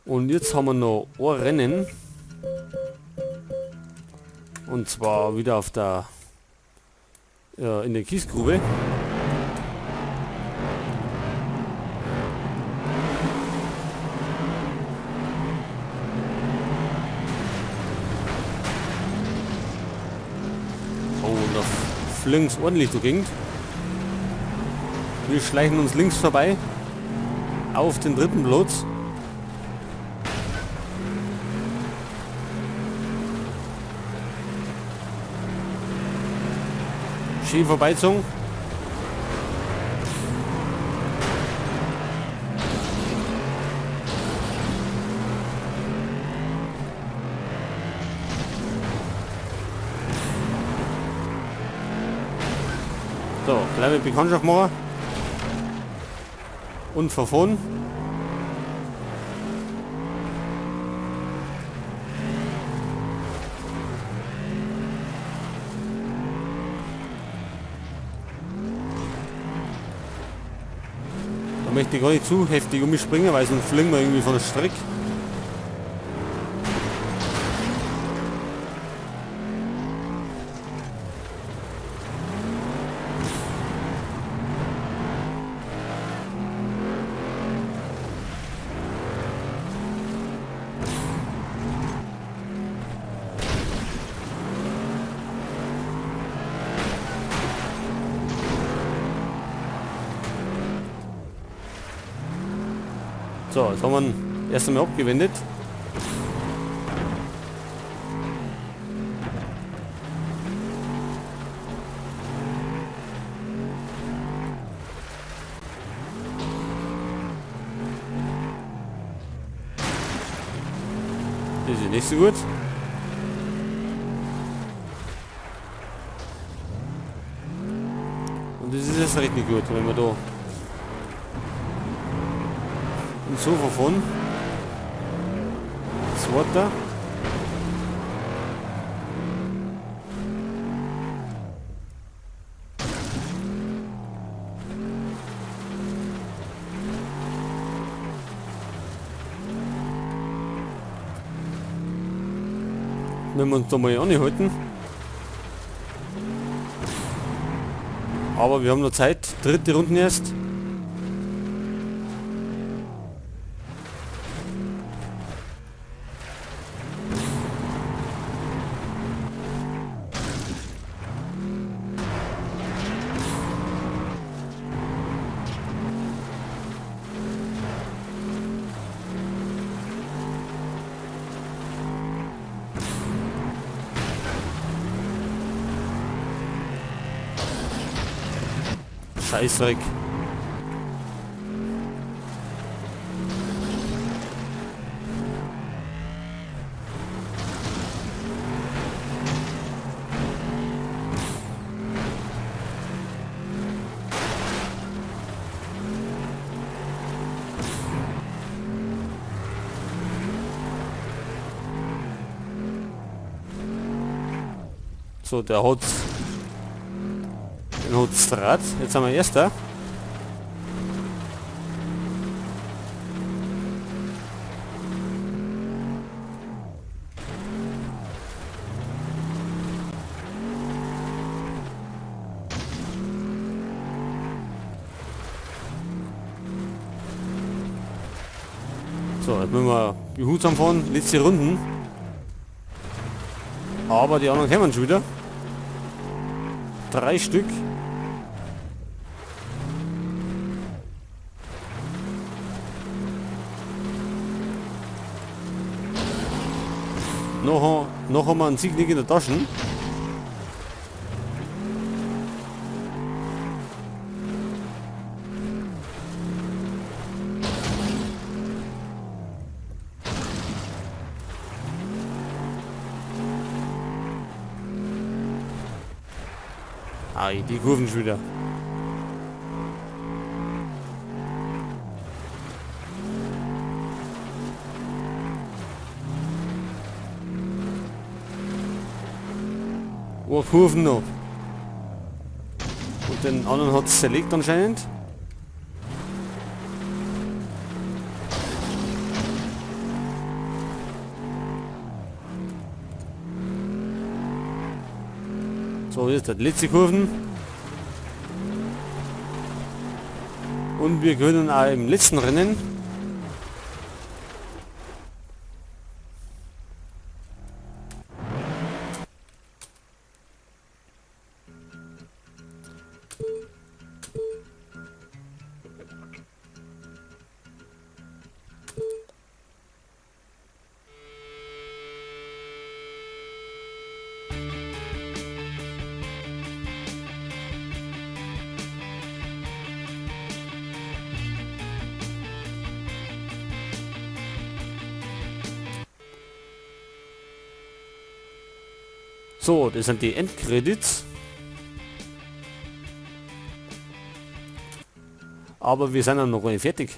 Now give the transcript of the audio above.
Und jetzt haben wir noch ein Rennen. Und zwar wieder auf der in der Kiesgrube. Oh, und da fliegt's ordentlich durch. Wir schleichen uns links vorbei auf den dritten Platz. Schön vorbeizogen. So, kleine Bekanntschaft machen. Und verfahren. Da möchte ich gar nicht zu heftig umspringen, weil sonst fliegen wir irgendwie von der Strecke. So, jetzt haben wir ihn erst einmal abgewendet. Das ist nicht so gut. Und das ist erst richtig gut, wenn wir da und so verfahren. Zweiter. Wenn wir uns da mal anhalten. Aber wir haben noch Zeit. Dritte Runde erst. Scheißdreck. So, der hat's. Den hat's Draht. Jetzt haben wir erster. So, jetzt müssen wir behutsam fahren, letzte Runden. Aber die anderen kommen schon wieder. 3 Stück. Noch haben wir einen Sieg nicht in der Tasche. Ai, die Kurven schon wieder. Oh, Kurven noch. Und den anderen hat's zerlegt anscheinend. So, das ist die letzte Kurven. Und wir gewinnen auch im letzten Rennen. So, das sind die Endcredits. Aber wir sind ja noch nicht fertig.